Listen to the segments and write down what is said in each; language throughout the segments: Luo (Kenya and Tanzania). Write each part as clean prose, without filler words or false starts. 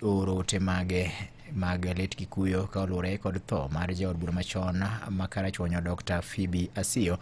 ooro ote mage mag lit gi kuyo ka oluwore kod tho mar jaod bura machon ma Karachuonyo Dr. Phoebe Asiyo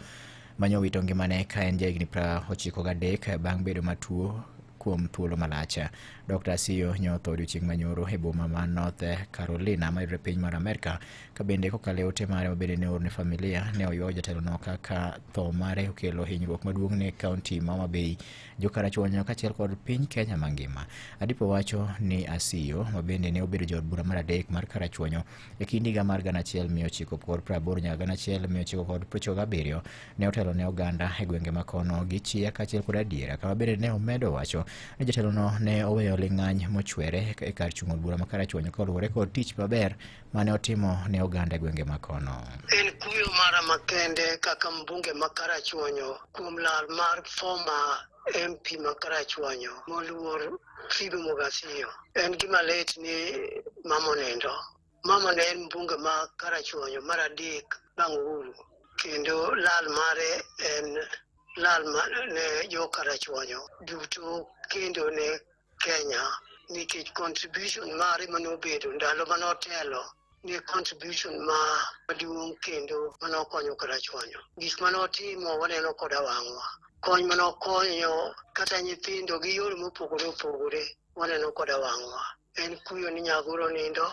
mane owito ngimane ka en jahigni 93 bang' bedo matuo kuom thuolo malach. Dr. Asiyo ne otho odiochieng' manyoro e boma ma North Carolina mayudore piny mar Amerka ka bende kokalo e ote mare mabende ne oorne familia ne oywago jatelono kaka tho mare okelo hinyruok maduong' ne kaunti ma Homa Bay, jo-Karachuonyo kaachiel kod piny Kenya mangima. Adipo wacho ni Asiyo mabende ne obedo jaod bura mar adek mar Karachuonyo e kind higa mar 1980 nyaka 1997 ne otelo ne oganda e gwenge ma kono gi chia kaachiel kod adiera kama bende ne omedo wacho ni jatelono ne oweyo ling'any mochwere e kar chung' od bura ma Karachuonyo kaluwore kod tich maber mane otimo ne oganda e gwenge ma kono. En kuyo mara makende kaka mbunge ma Karachuonyo kuom lal mar former MP ma Karachuonyo moluor Phoebe Mugasiyo. En gima lit ni mama onindo. Mama ne en mbunge ma Karachuonyo mar adek bang' Uhuru kendo lal mare en lal ne jo Karachuonyo duto kendo ne Kenya nikech contribution mare mane obedo ndalo mane otelo ne contribution ma maduong' kendo mane okonyo Karachuonyo. Gik mane otimo waneno koda wang'wa. Kony mane okonyo kata nyithindo gi yore mopogore opogore waneno koda wang'wa. En kuyo ni Nyagoro nindo.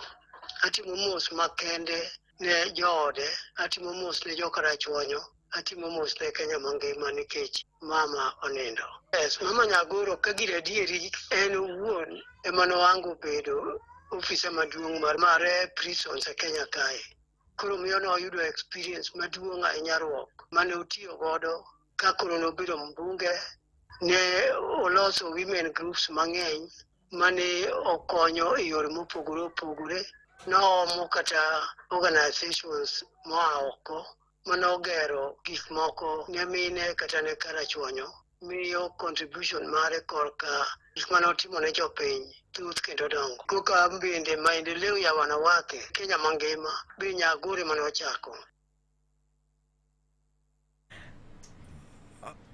Atimo mos makende ne joode, atimo mos ne jo Karachuonyo, atimo mos ne Kenya mangima nikech mama onindo. Yes, mama Nyagoro ka gir adieri en owuon ema nohango bedo ofisa maduong' mar prisons e Kenya kae. Koro miyo noyudo experience maduong' ahinya ruok mane otiyo godo ka koro nobedo mbunge ne oloso women groups mang'eny mane okonyo e yore mopogore opogore. Noomo kata organizations moa oko manogero gik moko ne mine kata ne Karachuonyo miyo contribution mare korka gik mane otimo ne jopiny thoth kendo dongo. Koka bende maendeleo ya wanawake Kenya mangima be Nyagoro mane ochako.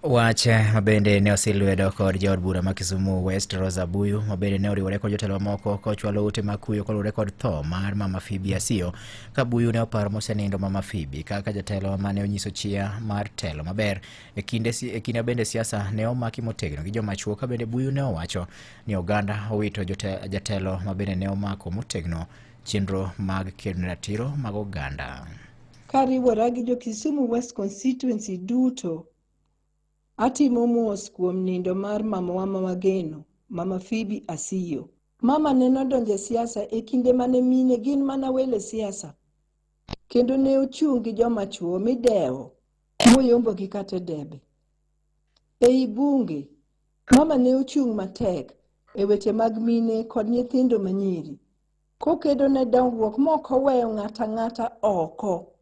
Wach mabende ne osil lwedo kod jaod bura ma Kisumu West Rosa Buyu mabende ne oriwore kod jotelo mamoko kochwalo ote mag kuyo koluwore kod tho mar Mama Phoebe Asiyo ka Buyu ne oparo mosenindo Mama Phoebe kaka jatelo mane onyiso chia mar telo maber e kinde e kinde bende siasa ne omaki motegno gi joma chuo ka bende Buyu ne owacho ni oganda owito jatelo mabende ne omako motegno chenro mag kedo ne ratiro mag oganda. Kariwora gi jo Kisumu West constituency duto, atimo mos kuom nindo mar mamawa ma wageno, Mama Phoebe Asiyo. Mama ne nodonjo e siasa e kinde mane mine gin mana wele siasa, kendo ne ochung' gi joma chuo midewo moyombogi kata e debe. Ei bunge, mama ne ochung' matek e weche mag mine kod nyithindo manyiri, kokedo ne dongruok mok oweyo ng'ato ang'ata oko.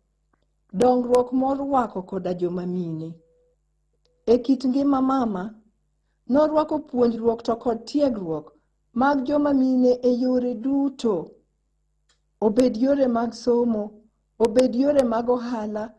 Dongruok morwako koda joma mine. E kit ngima mama, norwako puonjruok to kod tiegruok mag joma mine e yore duto. Obed yore mag somo, obed yore mag ohala,